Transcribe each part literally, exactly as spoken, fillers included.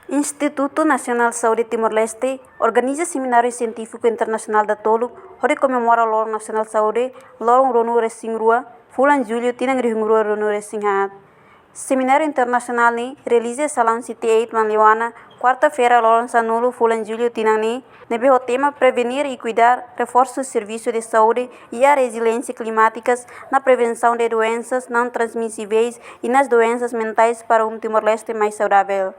Institutu Nasionál Saúde Timor-Leste organiza semináriu sientífiku internasionál datoluk hodi komemora Loron Nasionál Saúde, loron ruanulu-resin-rua, fulan Jullu, tinan rihun rua ruanulu-resin-haat. Semináriu internasionál ne'e realiza iha Salaun City Eight Manleuana, kuarta-feira, loron sanulu, fulan Jullu, tinan ne'e, ne'ebé ho tema Prevenir e Cuidar, Reforço Serviço de Saúde e a Resiliência Climáticas na Prevenção de Doenças Não Transmissíveis e nas Doenças Mentais para um Timor-Leste Mais Saudável.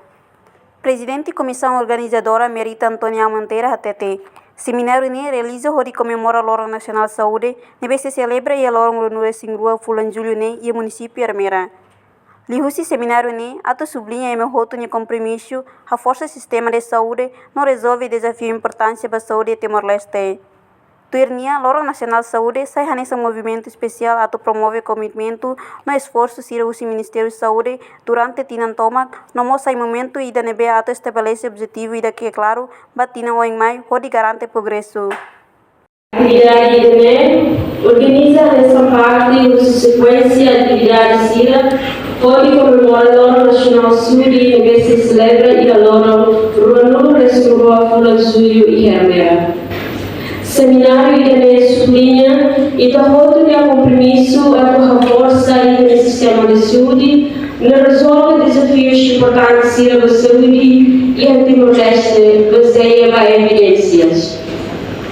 Prezidente Komisaun Organizadora, Merita Antónia Almantera, hateten, semináriu ne'e realiza hodi komemora Loron Nasionál Saúde, ne'ebé sei selebra iha loron ruanulu-resin-rua, fulan Jullu ne'e, iha munisípiu Ermera. Liuhusi semináriu ne'e atu subliña ema hotu nia kompromisu haforsa sistema de saúde no rezolve dezafiu importante ba saúde Timor-Leste. Tuir nia, Loron Nasionál Saúde sai hanesan movimentu espesiál atu promove komitmentu no esforsu sira husi Ministériu Saúde durante tinan tomak, no mós sai momentu ida ne'ebé atu estabelese objetivu ida ke klaru ba tinan oin mai hodi garante progresu. Atividade ida-ne'e organiza hanesan parte husi sekuénsia atividade sira hodi komemora Loron Nasionál Saúde ne'ebé sei selebra iha loron ruanulu-resin-rua, fulan Jullu, iha Ermera. Semináriu ida-ne'e subliña ita hotu nia kompromisu atu haforsa ita-nia sistema de saúde no rezolve dezafius importante sira ba saúde iha Timor-Leste, bazeia ba evidénsias.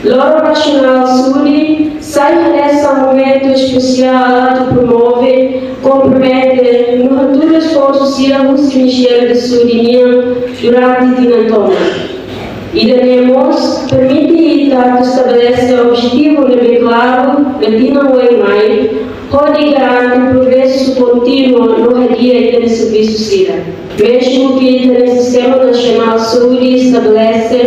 Loron Nasionál Saúde sai hanesan momentu espesiál atu promove, kompromete no hatudu esforsu sira husi Ministériu Saúde nian durante tinan tomak. Ida-ne'e mós permite ita atu estabelese objetivu ne'ebé klaru ba tinan oin mai, hodi garante progresu kontínuu no hadi'a ita-nia servisu sira. Mezmu ke ita-nia Sistema Nasionál Saúde estabelese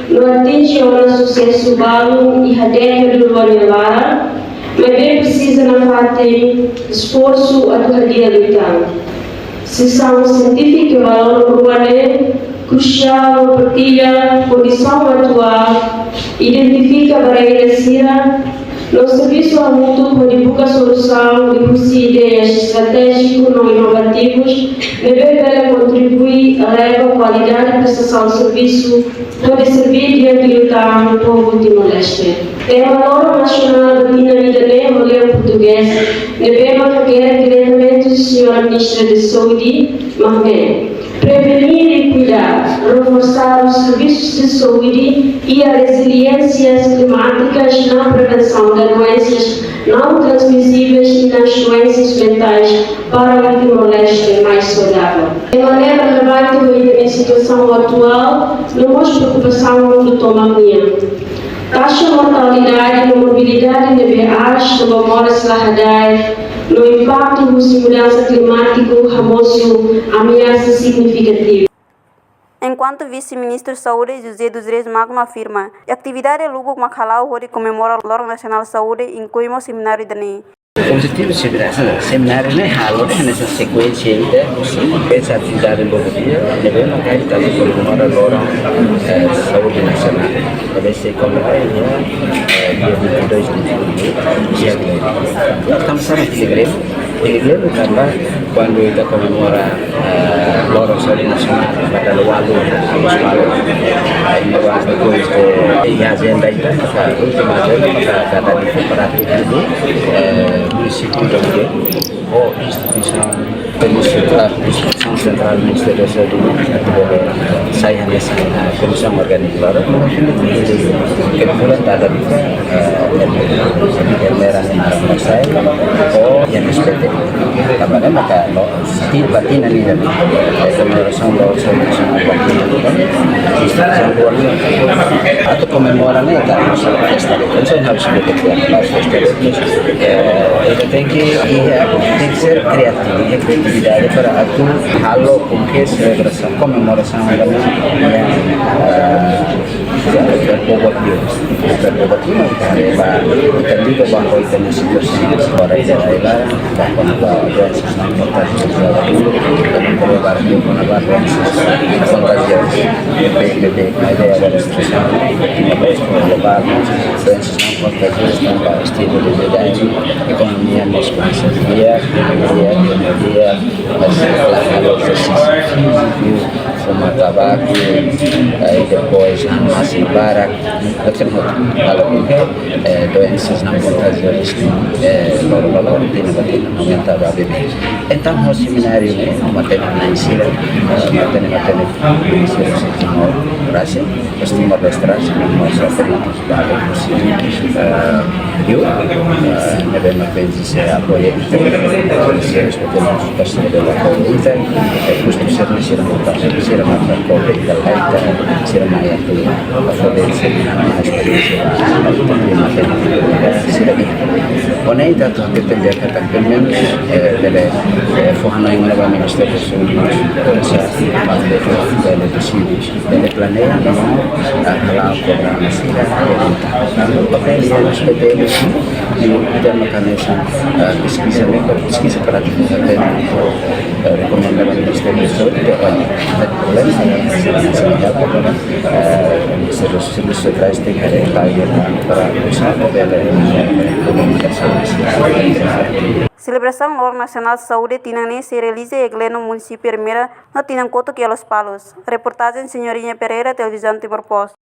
no atinje ona susesu balun iha dékada rua nia laran, maibé presiza nafatin esforsu atu hadi'a liután. Sesaun sientífika ba loron rua ne'e krusiál no partilla kondisaun atuál, identifika barreira sira, no servisu hamutuk hodi buka solusaun liuhusi ideias estratéjiku no inovativus ne'ebé bele kontribui eleva kualidade prestasaun servisu hodi serve di'ak liután povu Timor-Leste. Tema Loron Nasionál ba tinan ida-ne'e ho lian portugés, ne'ebé mak hakerek diretamente husi Señora Ministra de Saúde, mak ne'e: Prevenir e Cuidar, Reforçar os Serviços de Saúde e a Resiliências Climáticas na Prevenção de Doenças Não Transmissíveis e nas Doenças Mentais para um Timor-Leste Mais Saudável. Tema ne'e relevante ba ita-nia situasaun atuál, no mós preokupasaun mundu tomak nian. Taxa mortalidade no morbilidade ne'ebé aas tanba moras la hadae, no impaktu husi mudansa klimátiku hamosu ameasa signifikativu. Enkuantu Vise-Ministru Saúde José dos Reis Magno afirma, atividade lubuk mak hala'o hodi komemora Loron Nasionál Saúde, inklui mós semináriu ida-ne'e. Objetivu semináriu, semináriu ne'e halo hanesan sekuénsia ida husi atividade lubuk ida ne'ebé mak ita atu komemora Loron, eh, Saúde Nasionál. Ne'ebé sei komemora iha, eh, dia vinte e dois de julho, dia de. Tanba sá mak pilgrimu? Pilgrimu tanba kuandu ita komemora, eh, Loron Saúde Nasionál, pada ualu, ualu, eh, depois de, iha ajenda ita, maka última ajenda, maka data de preparativu, eh, munisípiu Dili, ou instituisaun, Komisaun Sentrál, Ministériu Saúde, atu bele sai hanesan, eh, komisaun organizadora, kebetulan data de, eh, Ermera, Ermera, Ermera sai, ou iha S P T. Tanba ne'e maka no, ti ba tinan ida-ne'e, eh, komemorasaun ba Loron Saúde Nasionál ba tinan ida-ne'e, atu komemora ne'e ita harus festa, entaun harus betul-betul harus festa. Eh, ita tenke, ita tenke ser kreativu, iha kreatividade para atu halo com que selebrasaun, komemorasaun ba ne'e, eh, Povo ativu, povo ativu, ita haree ba, ita liga ba ho ita-nia situasaun agora, ita haree ba, ba kona-ba doensa não contagiosas, ita haree ba, ba doensa contagiosas, bebé, bebé, a ideia da restrição, ita haree ba, doensa não contagiosas, tanba estilu de vida, ekonomia, mais coisa, dia, dia, dia, mas, la, la, la, fuma tabaku, eh, depois hanu masin barak, betul, halo, eh, doensa ne'ebé kontajiaza, eh, loroloron, tinan ba tinan aumenta ba beibeik. Entaun, ho semináriu ne'e, matenek-na'in sira, eh, matenek-matenek-na'in sira husi Timor rasik, husi Timor-Leste rasik, no mós husi, eh, yu, eh, ne'ebé mak pensi sira apoia, sira eskuta, sira bela apoia, eh, kustu sira, sira mutasi, sira mata kopi, sira maya, sira maya, sira maya, sira maya, sira maya. Ho ne'e ita atu hateten katak pelumenus, eh, bele, eh, fó hanoin ona ba Ministériu Saúde, bele, bele deside, bele planeia, no, eh, hala'o programa sira, eh, papél sira, papél sira, i ita maka hanesan, eh, peskiza, peskiza prátika, eh, rekomenda ba Ministériu Saúde, de, olha, problema, eh, servisu, servisu sosiál tenke ada para, para, para, Selebrasaun Loron Nasionál Saúde tinan ne'e sei realiza iha Gleno, munisípiu Ermera, no tinan kotuk iha Lospalos. Reportajen Senhorinha Pereira, Televizaun Timor Post.